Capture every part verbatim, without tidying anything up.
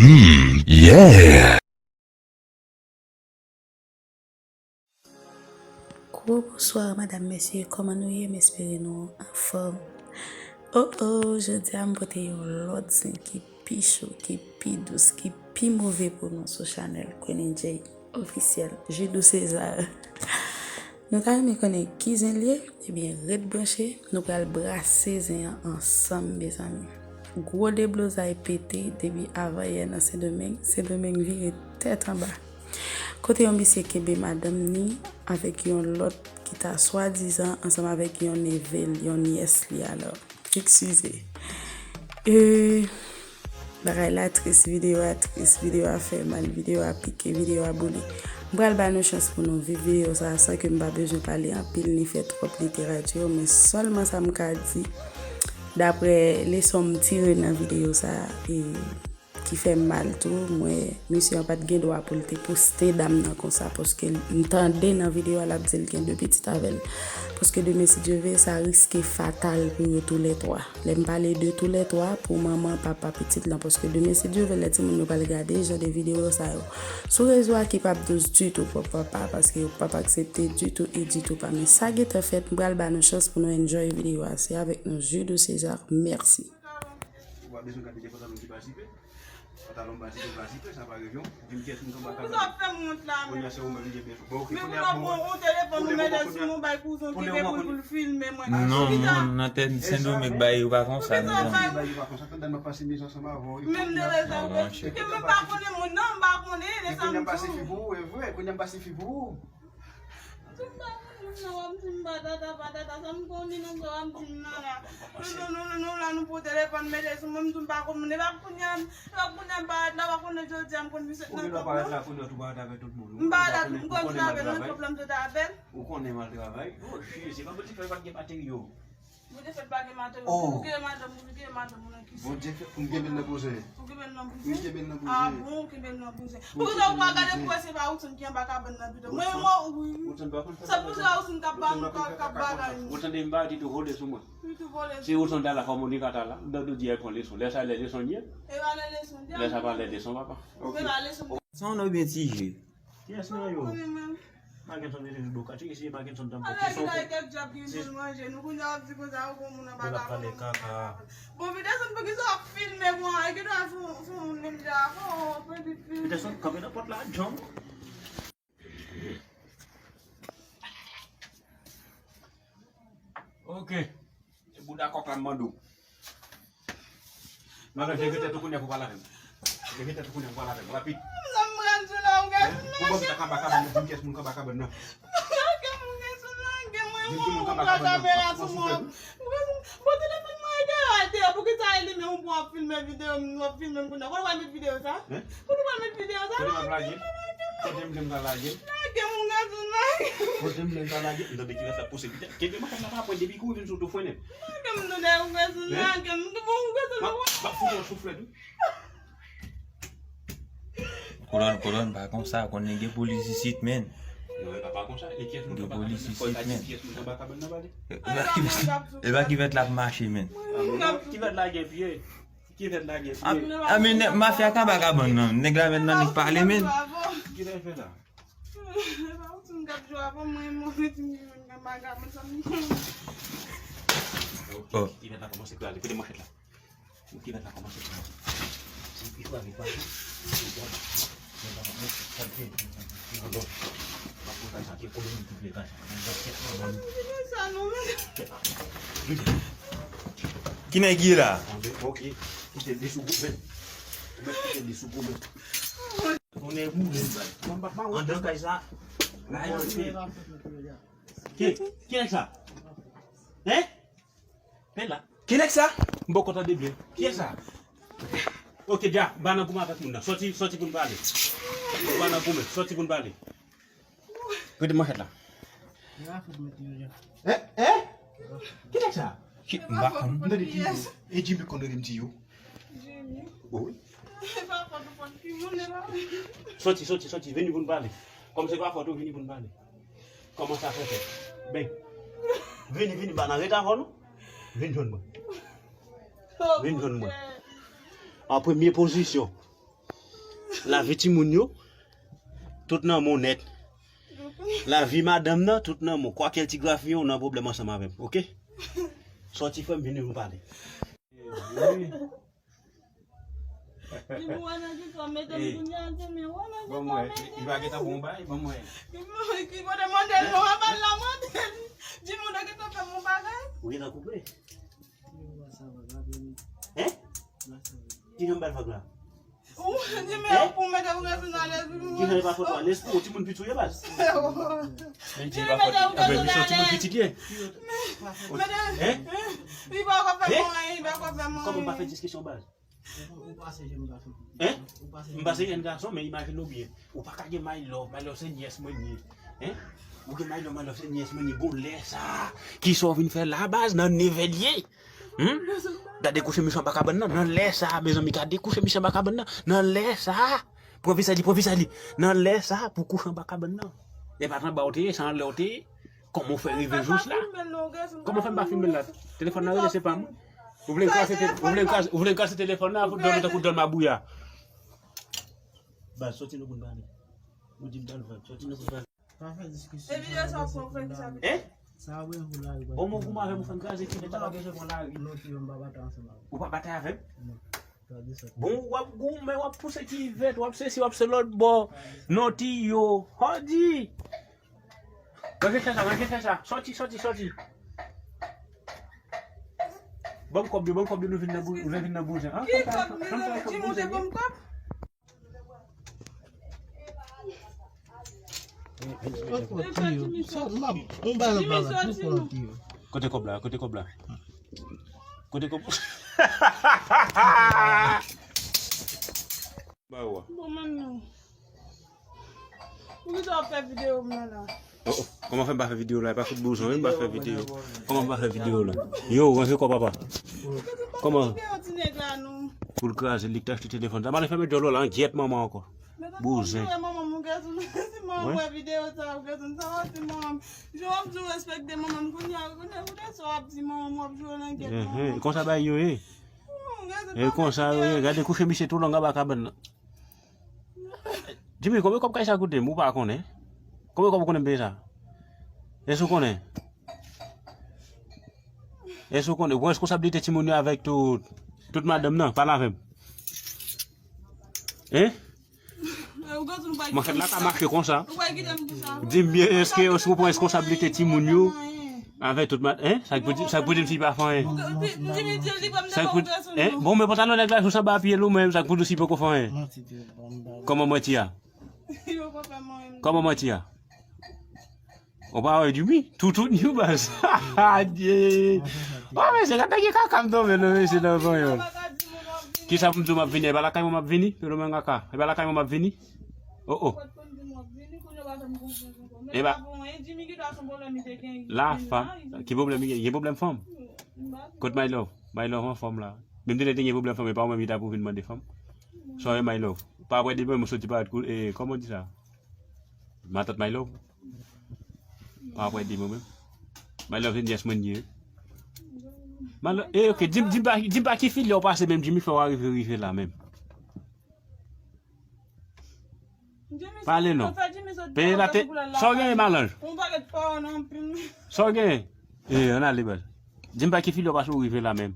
Hmm, yeah. Gwo bonswa, madam, mesye, kòman nou ye? M espere nou anfòm. Oh, oh, jodi a m pote yon lòt zen ki pi cho, ki pi dous, ki pi move pou nou sou chanèl Queen N J ofisyèl, Judou César. Nou ta renmen konnen ki zen l ye? Ebyen, ret branche, nou pral brase zen an ansanm, mezanmi. Gwo deblozay pete depi avanyè nan Sendomeng, Sendomeng vire tèt anba. Kote yon mesye kenbe madanm ni avèk yon lòt ki ta swadizan ansanm avèk yon neve l, yon nyès li alò. Eskize. E, bagay la tris, videyo a tris, videyo a fè mal, videyo a pike, videyo a boule. M pral ba nou chans pou nou viv videyo sa a san ke m pa bezwen pale anpil ni fè twòp literati, men sèlman sa m ka di, daprè leson m tire nan videyo sa a, e, ki fè m mal tou, m wè mesye an pa t gen dwa pou l te poste dam nan konsa, paske m tande nan videyo a l ap di l gen de pitit avè l. Paske demen, si Dye vle, sa riske fatal pou yo toulètwa. Lè m pale de toulètwa, pou manman, papa, pitit lan, paske demen, si Dye vle, lè timoun yo pral gade jan de videyo sa yo sou rezo a ki p ap dous ditou pou papa, paske yo p ap aksepte ditou e ditou pa. Men sa gentan fèt, m pral ba nou chans pou nou enjoy videyo a. Se avèk nou, Judou César. Mèsi. Ou pa bezwen gade de pantalon ki pa jipe. Pantalon pa jipe, pa jipe, sa pa revyon. Di m kiyès moun k anba kabann nan. Kounye a se ou menm ki gen bezwen. Bon, ok, kounye a pou mwen. Ou telefòn ou mete sou mwen, bay kouzen w kenbe pou l, pou l filme mwen. Non, moun nan tèt Sendomeng bay yo pa konsa, mezanmi. Bay yo pa konsa, tande m ap pase miz ansanm avè w. Menm de lè sa, ke mwen pa konnen moun nan, m pa konnen, de sa m di w. Kounye a m pase fi pou ou, e vre, kounye a m pase fi pou ou. M di m pa konn moun nan, w ap di m patata, patata, sa m konnen nan sa w ap di m nan la. Nou, nou, nou, nou la, nou pran telefòn, mete sou mwen, m di m pa konn moun. E pa kounye a, e pa kounye a m parèt la, w pa konnen jodi a m konn misye nan kòb la. Ou gen dwa parèt la, kounye a tou parèt avèk tout moun. M parèt avèk, m konn avèk nan kòb la, m te ta avèk. Ou konnen m al travay. Bon, jezi, pa boutik fè pa t gen materyo. Bondye fè l pa gen madanm, ou gen madanm, ou gen madanm, ou nan kisa? Bondye fè pou m kenbe l nan bouzen. Ou kenbe l nan bouzen? Wi, kenbe l nan bouzen. Ah bon, ou kenbe l nan bouzen. Poukisa ou pa gade pou wè se pa Wilson ki anba kabann nan pito? Mwen, mwen, wi. Sa pou se pa Wilson k ap ba nou, k ap, k ap bagay nou. Ou tande m pa di tou vole sou mwen. Wi, tou vole sou mwen. Se Wilson ta la, kòm Monica ta la, m ta tou di al pran leson. Lè sa lè leson l ye. E pa lè leson l ye. Lè sa pa lè leson, papa. Ok. Se pa leson. Sa w nan byen ti je. Kiyès nan yo? Mackenson mete sou do kati, si Mackenson t ap fè kison pou kèk djab ki vin pou l manje. Nou kounye a w ap di konsa, ou gon moun anba kabann. Pale kaka. Bon, Peterson, poukisa w ap filme mwen? E ki dwa sou, sou moun menm jan avè w, pran vit fi. Peterson, kanpe nan pòt la, djanm. Ok. E bouda kòk la m mande w. Madan, vire tèt ou kounye a pou pale avè m. Vire tèt ou kounye a pou pale avè m. Rapid. Sa m pral di w la, ou gen. Pou bon, sa kaba kabann nan, di m kiyès moun kaba kabann nan. Lage m, ou gen sou lage mwen, ou pran kamera sou mwen. Bon, telefòn mwen ete a, ete a, poukisa e li menm ou pran ap filme videyo m, w ap filme m kounye a? Kote w al met videyo sa? Kote w al met videyo sa? Kote m ap lage? Kote m vle m ka lage? Lage m, ou gen sou lage. Kote m vle m ka lage? M tande ki rès la pouse pita. Kenbe manchèt la pa pwen depi kou vin sou tou fwennen. Lage m, tande, ou gen sou lage m. Bon, ou gen sou lage m. M ap fout yon souflèt, wi. Kolòn, kolòn, pa konsa, konnen gen polis isit, men. Non, e pa, pa konsa. E kiyès moun ki anba kabann nan? Gen polis isit, men. Kiyès moun ki anba kabann nan, pale? E pa ki, e pa ki vèt l ap mache, men. Ki vèt la gen pye? Ki vèt la gen pye? A, a, men nèg mafya k anba kabann nan, nèg la men nan nèg pale, men. Ki vèt fè la? E pa ou ti m k ap jwe avè mwen, mwen ti m ki jwenn anba kabann sa m. Oh. Ki vèt la kòmanse krale, kote manchèt la? Ou ki mèt la kòmanse pran. Se pi fò avèk pa. Ki nèg ye la? Ok. Kite li sou goumen. Ou mèt kite li sou goumen. Konnen boule. Andan kay sa. Ki, ki nèg sa? Hein? Pè la. Ki nèg sa? M poko tande byen. Kiyès sa? Ok, dja, m pa nan goumen avèk moun nan. Sòti, sòti pou n pale. M pa nan goumen, sòti pou n pale. Rete manchèt la. Hein? Hein? Ki nèg sa? Ki, m pa konn. M tande Tiyo. E Jimmy konn rele m Tiyo. Jimmy. Wi. E pa fòt ou, fòt ki moun e la. Sòti, sòti, sòti, vini pou n pale. Kòm se pa fòt ou, vini pou n pale. Kòman sa fè fèt? Ben. Vini, vini, m pa nan reta avè w non. Vin jwenn mwen. Vin jwenn mwen. An premye pozisyon. Lavi timoun yo, tout nan men w nèt. Lavi madanm nan, tout nan men w. Kwakèl ti grafiyen, w nan pwoblèm ansanm avè m, oke? Sòti frè m, vini nou pale. Li pou wè nan ki kò mete m kounye a, di m, wè nan ki kò mete m. Li pa gentan bon bay, ban mwen. Ki pou, ki pou demande l non, an ba l la mande l. Di m ou te gentan fè m yon bagay. Ou gentan koupe? Hein? Ki jan m ba l vag la? Ou di men pou mete ou gen jounalè. Ki jan e pa fòt ou alèz pou ou timoun piti ou ye baz? Men di pa fòt li. Apre misyon timoun piti li ye. Hein? Li pa ka fè mwen, li pa ka fè mwen. Kòman m pa fè diskisyon baz? Hein? M pase jèn gason, men imajine w byen. Ou pa ka gen my love, my love se nyès mwen li ye. Hein? Ou gen my love, my love se nyès mwen li ye. Gon lè sa. Kisa w vin fè la baz nan nevè l ye? Hmm? Gade kouche misye anba kabann nan. Nan lè sa, mezanmi, gade kouche misye anba kabann nan. Nan lè sa, pran visaj li, pran visaj li. Nan lè sa, pou kouche anba kabann nan. E pa t anba w te ye, se anlè w te ye. Kòman w fè rive jous la? Kòman fè m pa filme l la? Telefòn nan rele, se pa m. Ou vle m kraze te-, ou vle m kraze, ou vle m kraze telefòn nan pou dòmi tankou dòl mabouya. Baz, sòti nou pou n pale. Ou di m ba l vag, sòti nou pou n pale. Pa fè diskisyon. E videyo sa w pran frè ki sa. Hein? Sa w pran pou lari. Bon, mwen goumen avè m, ou fè m kraze ti vèt la, pa bezwen pran lari. Non, ti yo, m pa batay ansanm avè w. Ou pa batay avè m? Non. Bon, w ap goumen, w ap pouse ti vèt, w ap sesi, w ap se lòt bò. Non, ti yo. Hodi! Ranje fè sa, ranje fè sa. Sòti, sòti, sòti. Ban m kòb yo, ban m kòb yo, nou vin nan bou-, nou vin nan bouzen. Ki kòb, mezanmi, di m ou te ban m kòb? Kote kòb la? Kote kòb la? Kote kòb? Ba yo a. Bon, manmi. Poukisa w ap fè videyo m nan la? Oh, oh. Kòman fè m pa fè videyo la? E pa fout bouzon, wi, m pa fè videyo. Kòman m pa fè videyo la? Yo, ranje kò papa. Kòman? Pou l kraze, li k t achte telefòn sa. M ale fèmen djòl ou la, an gyèt manman ankò. Bouzen. Manman m, ou gazon, si manman m wè videyo sa, ou gazon, sa w ap di manman m. Jan w ap di w respekte manman m, kounye a, kounye a, kounye a, sa w ap di manman m, w ap jwe nan gyèt manman m. Konsa bagay yo ye. E konsa yo ye, gade kouche misye tou long anba kabann nan. Jimmy, konbyen kòb kay sa koute m? Ou pa konnen? Konbyen kòb ou konnen m peye sa? Èske ou konnen? Èske ou konnen? Ou pran reskonsablite timoun yo avèk tout, tout madanm nan? Pale avè m. Hein? Mwen fèt la ka mache konsa. Di m byen, èske, èske ou pran reskonsablite timoun yo? Avèk tout mat, hein? Sa k pou di, sa k pou di m si pa fè anyen? Sa k pou, hein? Bon, men pantalon nèg la sou sanba pye l ou menm, sa k pou di si poko fè anyen? Kòman manti a? Kòman manti a? Ou pa wè di wi, toutou di w baz. Adye. Wa men se gata gen kaka m tonbe non mesye nan panyòl. Kisa pou m di w m ap vini? E pa lakay mwen m ap vini? Pelo men kaka. E pa lakay mwen m ap vini? Oh, oh. E pa. La fanm. Ki pwoblèm li gen? Li gen pwoblèm fanm? Kot my love? My love anfòm la. Menm si li te gen pwoblèm fanm, e pa ou menm ki ta pou vin mande fanm. Sorry my love. Pa apre demen mwen soti pa, e, kòman w di sa? Matant my love. Pa apre demen menm. My love se nyès mwen li ye. My love, e, ok, di m, di m pa, di m pa ki filya w pase menm, Jimmy fè w arive rive la menm. Pale non. Peye la te, sa w genyen malanj? Sa w genyen? E, ann ale baz. Di m pa ki filya w pase w rive la menm.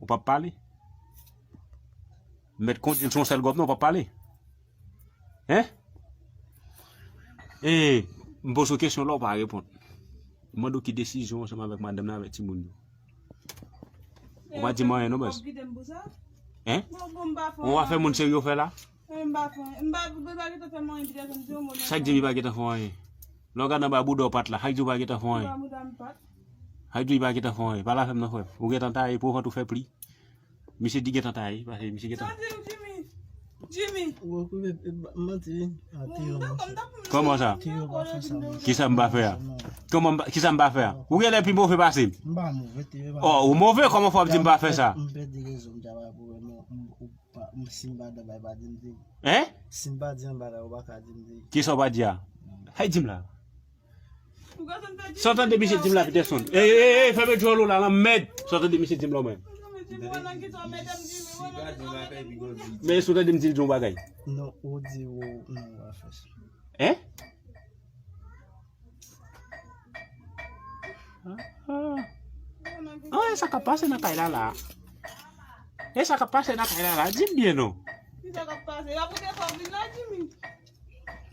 Ou p ap pale? M mèt kondui l sou yon sèl gòp non, w p ap pale. Hein? E, m poze w kesyon la, w pa reponn. M mande w ki desizyon ansanm avèk madanm nan, avèk timoun yo. Ou pa di m anyen non baz. Hein? Ou pa fè moun serye w fè la? Sa k di m li pa gentan fè anyen? Lè w gade anba bouda w pat la, sa k di w pa gentan fè anyen? Sa k di w li pa gentan fè anyen? Pale avè m non frè m. Ou gentan taye, pou vant ou fè pli. Misye di gentan taye, pase misye gentan. Sa di w, Jimmy? Jimmy. Ou okipe, e, ba, manti, wi. A, Théo, manti. Kòman sa? Théo pa fè sa, manti. Kisa m pa fè a? Kòman m pa, kisa m pa fè a? Ou genlè pi move pase m. M pa move, Théo pa move. Oh, ou move, kòman fò w ap di m pa fè sa? M pèdi rezon, m ta bay pou wè, non, m, ou pa, m, si m pa dabay, pa di m di. Hein? Si m pa di anba la, ou pa ka di m di. Kisa w pa di a? Hay di m la. Sa w tande misye di m la, Peterson? Ey, ey, ey, fèmen djòl ou la, lanmèd. Sa w tande misye di m la, mwen? Jimmy, wè nan kisa w mete m, Jimmy, wè nan kisa w mete m kounye a. Men si w tande m di l di yon bagay. Non, ou di ou, non, ou pa fè sa. Hein? Ah, ah. Ah, e sa k ap pase nan kay la la? E sa k ap pase nan kay la la? Di m byen non. Kisa k ap pase? Y ap rete fò vin la, Jimmy?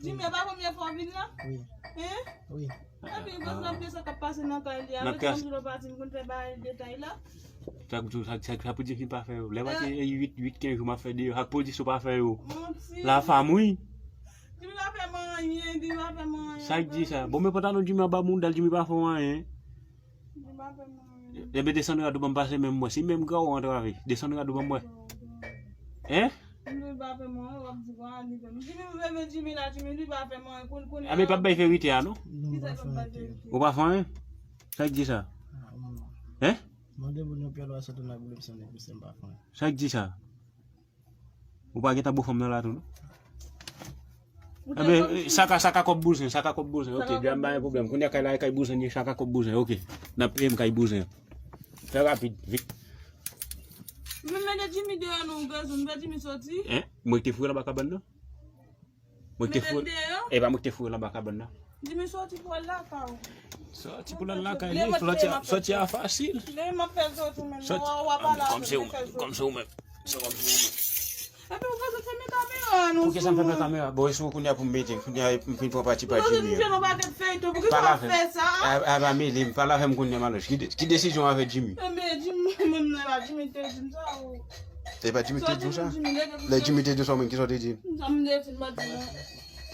Jimmy, e pa premye fwa w vin la? Wi. Hein? Wi. Epi, ah, gwo zanmi, sa k ap pase nan kay li a. Nan kay. Lòt jou lè w pati, m konn fè bagay detay la. Sa, sa, sa, sa pou di ki pa fè yo. Lè pati, eh, uit, uit, kenz jou m ap fè deyò. Ak pwodiksyon pa fè yo. Manti. La fam, wi. Jimmy pa fè mwen anyen, Jimmy pa fè mwen anyen. Sa k di sa? Bon, men pantalon Jimmy anba bounda l, Jimmy pa fè w anyen. Jimmy pa fè mwen anyen. Enben, desann rad ou ban m pase men m wè. Si menm gran ou antrave, desann rad ou ban m wè. Hein? Jimmy pa fè mwen anyen, w ap di kwa li fè m. Jimmy, m leve Jimmy la, Jimmy, li pa fè mwen anyen. Koun-, kounye a. Enben, pa bay verite a, non? Non, m pa fè anyen. Ou pa fè anyen? Sa k di sa? Ah, non. Hein? Mande moun yon pyè lwa sot nan boulèm san nèg, misye m pa fè anyen. Sa k di sa? Ou pa gentan bo fanm nan la tou, non? Enben, sa ka, sa ka kòb bouzen, sa ka kòb bouzen. Ok, djam pa gen pwoblèm. Kounye a kay la, e kay bouzen, sa ka kòb bouzen. Ok, n ap peye m kay bouzen. Fè rapid, vit. Men mete Jimmy deyò non, gazon, fè Jimmy soti. Hein? Mwen ki te foure l anba kabann nan? Mwen ki te foure. E pa mwen ki te foure l anba kabann nan? Jimmy soti pou al lakay ou. Soti pou l al lakay li, soti a, soti a fasil. Lè m ap fè soti menm, w a, w a pale avè m, kòm se ou menm, kòm se ou menm. Se kòm se ou menm. Epi ou bezwen fèmen kamera nou. Poukisa m fèmen kamera? Bon, e sou kounye a pou m mete, kounye a m fin pran pati pa Jimmy an. Poukisa w fè sa? Pale avè m. A, a, pa mele m, pale avè m kounye a, Manouch. Ki de-, ki desizyon avè Jimmy? Enben, Jimmy, menm nan la, Jimmy te di m sa, ou. E pa Jimmy te di w sa? Lè Jimmy te di w sa, ou menm, kisa w te di? Sa m te di, m pa di non.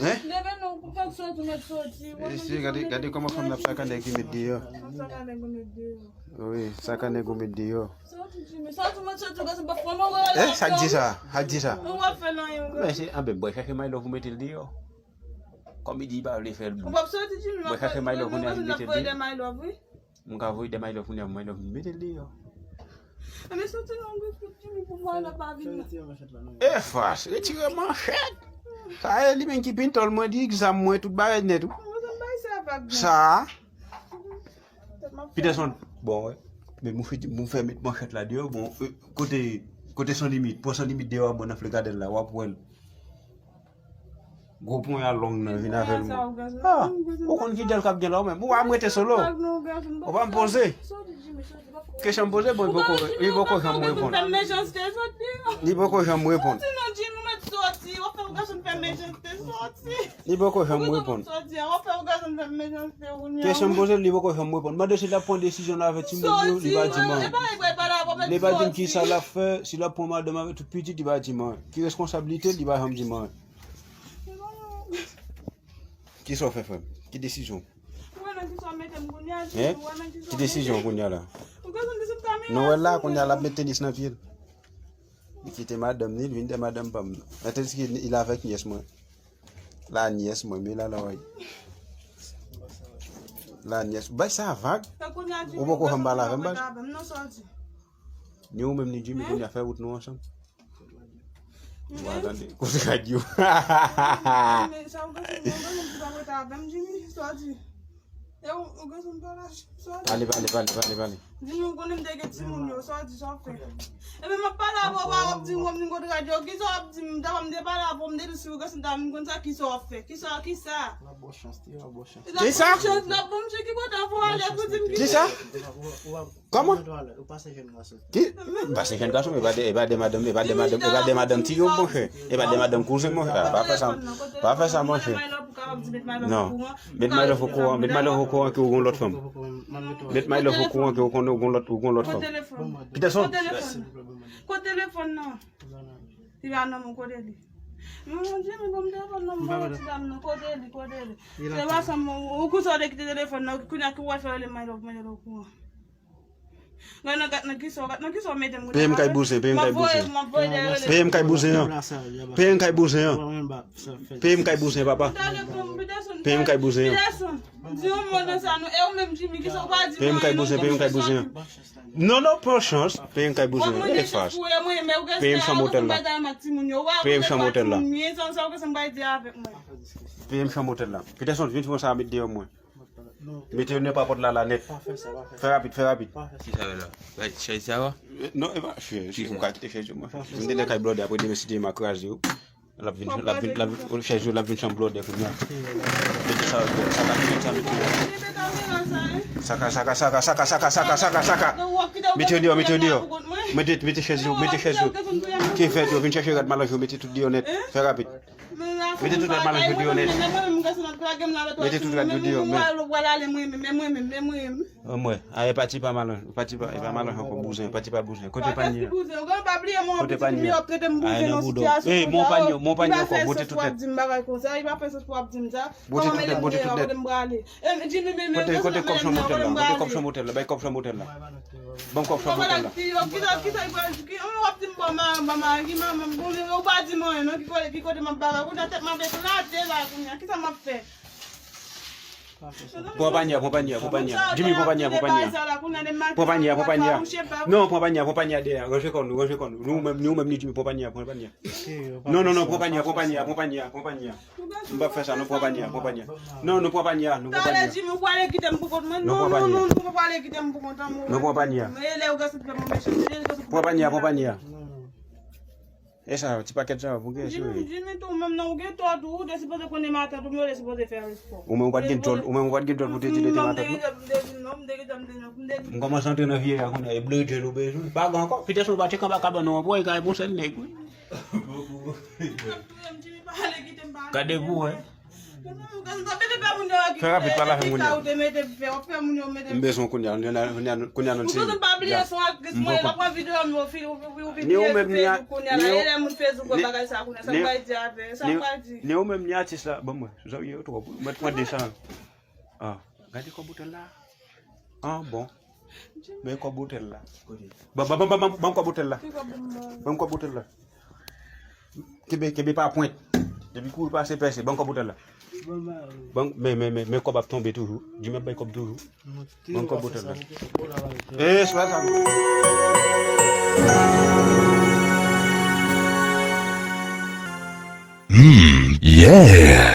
Hein? Leve non, pou fè soti, mèt soti. E si, gade, gade kòman fanm nan ap sakane nèg ki met deyò. Ap sakane nèg ou met deyò. Wi, sakane nèg ou met deyò. Soti, Jimmy, soti, mèt soti, gade, pa fò non. Eh, sa k di sa? Sa k di sa? Ou pa fè nan yon. Men se, anben, bwè chache may love ou mete l deyò. Kòm li di li pa vle fè l. Ou p ap soti, Jimmy, bwè chache may love ou mete l deyò. Mwen ka voye de may love, wi. M ka voye de may love kounye a, may love mete l deyò. Enben soti nan gwo fout Jimmy pou mwen la pa vin la. E fas, retire manchèt. Sa e li menm ki pintòl mwen, di egzam mwen, tout bagay nèt, wi. Mwen bay sa vag non. Sa. Peterson, bon, wè. Men mwen fè, mwen fè met manchèt la deyò, bon, eh, kote, kote San Limit, pran San Limit deyò, bon, nan Flegadèl la, w ap wè l. Gwo ponya long nan vin avè l. Ah, ou konn fidèl k ap gen la ou menm. Ou pa m rete solo. Ou pa m poze. Kesyon m poze, bon, li poko, li poko janm reponn. Li poko janm reponn. Li poko janm reponn. Kesyon m poze, li poko janm reponn. Mande si l ap pran desizyon nan avè timoun yo, li pa di m anyen. Li pa di m kisa l ap fè, si l ap pran madanm avè tout pitit, li pa di m anyen. Ki reskonsablite l, li pa janm di m anyen. Kisa w fè, frè m? Ki desizyon? Hein? Ki desizyon kounye a la? Nou wè la, kounye a l ap met tenis nan pye l. Li kite madanm ni, li vin dèyè madanm pa m nan. Tandis ke li avèk nyès mwen. La nyès mwen, men la la wè. La nyès. Bay sa vag. Ou poko janm pale avè m, baz. Ni ou menm ni Jimmy, kounye a fè wout nou ansanm. Wa tande, kote radyo. Ale, pale, pale, pale, pale. Di nou konnen m te gen timoun yo, sa w di, sa w fè. Epi m ap pale avè w, w ap di m, w ap di m kote radyo, kisa w ap di m, m ta pa m te pale avè w, m te di si w gen santa m konn sa, kisa w ap fè, kisa, kisa. Kisa? Kisa? Kòman? Ki? M pase jèn gason, e pa de, e pa de madanm, e pa de madanm, e pa de madanm ti yo, monchè. E pa de madanm kouzen, monchè. Ah, pa fè sa, pa fè sa, monchè. Non. Met may love okouran, met may love okouran ke ou gon lòt fanm. Met may love okouran ke ou konn ou gon lòt, ou gon lòt fanm. Peterson. Kote telefòn nan? Li pa nan men w, kote li? Mon Dye, men ban m telefòn nan, m ba w ti dam nan, kote li, kote li? Se pa sa, ou konsa w te kite telefòn nan, kounye a ki w al fè rele may love, may love okouran. Gad nan, gad nan kisa, gad nan kisa w mete m. Peye m kay bouzen, peye m kay bouzen. Peye m kay bouzen an. Peye m kay bouzen an. Peye m kay bouzen, papa. Peye m kay bouzen an. Di yon mo nan sa non. E ou menm Jimmy, kisa w pa di m anyen non? Peye m kay bouzen, peye m kay bouzen an. Non, non, pran chans. Peye m kay bouzen an. E fas. Peye m chanm otèl la. Peye m chanm otèl la. Peye m chanm otèl la. Peterson, vin fè yon sa met deyò mwen. Mete yo nan pòt la, la nèt. Pa fè sa, pa fè sa. Fè rapid, fè rapid. Pa fè sa. Ki sa yo la? Bay chèz sa yo? Non, e pa chèz, chèz, ou ka kite chèz yo, mwen. M te nan kay blòdè, apre demen, si te m a kraze yo. L ap vin, l ap vin, l ap vin, chèz yo, l ap vin chanm blòdè kounye a. Mete sa, sa ka, sa ka, mete yo. Saka, saka, saka, saka, saka, saka, saka, saka. Mete yo deyò, mete yo deyò. Mete, mete chèz yo, mete chèz yo. Ki fèt yo, vin chèche rad malanj yo, mete tout deyò nèt. Fè rapid. Mete tout rad malanj yo deyò nèt. Mete tout rad yo deyò, men. Mwen, a, e pati pa malanj, pati pa, e pa malanj ankò, bouzen, pati pa bouzen. Kote panye a? Kote panye a? A, e nan bouda w. Ey, mwen panye, mwen panye ankò, bote tout nèt. Bote tout nèt, bote tout nèt. Kote, kote kòb chanm otèl la? Kote kòb chanm otèl la? Bay kòb chanm otèl la. Ban m kòb chanm otèl la. Kisa, kisa, kisa, ki, w ap di m bon, ma, ma, ma, ki manman m, bon, ou pa di m anyen, non, ki kote, ki kote m ap bagay, kounye a tèt m ap eklate la, kounye a, kisa m ap fè? Pran panye a, pran panye a, pran panye a. Jimmy, pran panye a, pran panye a. Pran panye a, pran panye a. Non, pran panye a, pran panye a dèyè. Ranje kò nou, ranje kò nou. Nou menm, nou menm ni Jimmy, pran panye a, pran panye a. Non, non, non, pran panye a, pran panye a, pran panye a, pran panye a. M p ap fè sa, non, pran panye a, pran panye a. Non, nou pran panye a, nou pran panye a. Talè Jimmy, ou prale kite m pou kont mwen. Non, non, non, non, ou prale kite m pou kont mwen. Nou pran panye a. E lè ou gase fè mwen mechan, e lè ou gase fè mwen mechan. Pran panye a, pran panye a. E sa, ti pakèt sa, pou gen Jimmy, Jimmy tou, menm nan ou gen tò tou, ou te sipoze konnen matant ou, men ou te sipoze fè respò. Ou menm ou pa t gen djòl, ou menm ou pa t gen djòl pou te di l te matant ou. M kòmanse antre nan vye a kounye a, e blodjèl ou bezwen. Pa gen ankò, Peterson pa tcheke anba kabann ou ankò, e ka bon sèl nèg, wi. Gade pou wè. Fè rapid, pale avè moun yo la. M bezwen kounye a, kounye a, kounye a nou se. Ni ou menm, ni a, ni ou, ni, ni ou menm, ni atis la. Bon, mwen, zanmi yo twòp. Mwen t pran de san. Ah, gade kòb otèl la. Ah, bon. Men kòb otèl la. Ban, ban, ban, ban, ban, ban kòb otèl la. Ban kòb otèl la. Kenbe, kenbe pa pwent. Depi kouri pase pèse, ban kòb otèl la. Ban, men, men, men, men kòb ap tonbe toujou. Jimmy ap bay kòb toujou. Ban kòb otèl la. Eh, swa sa. Hmm, yeah.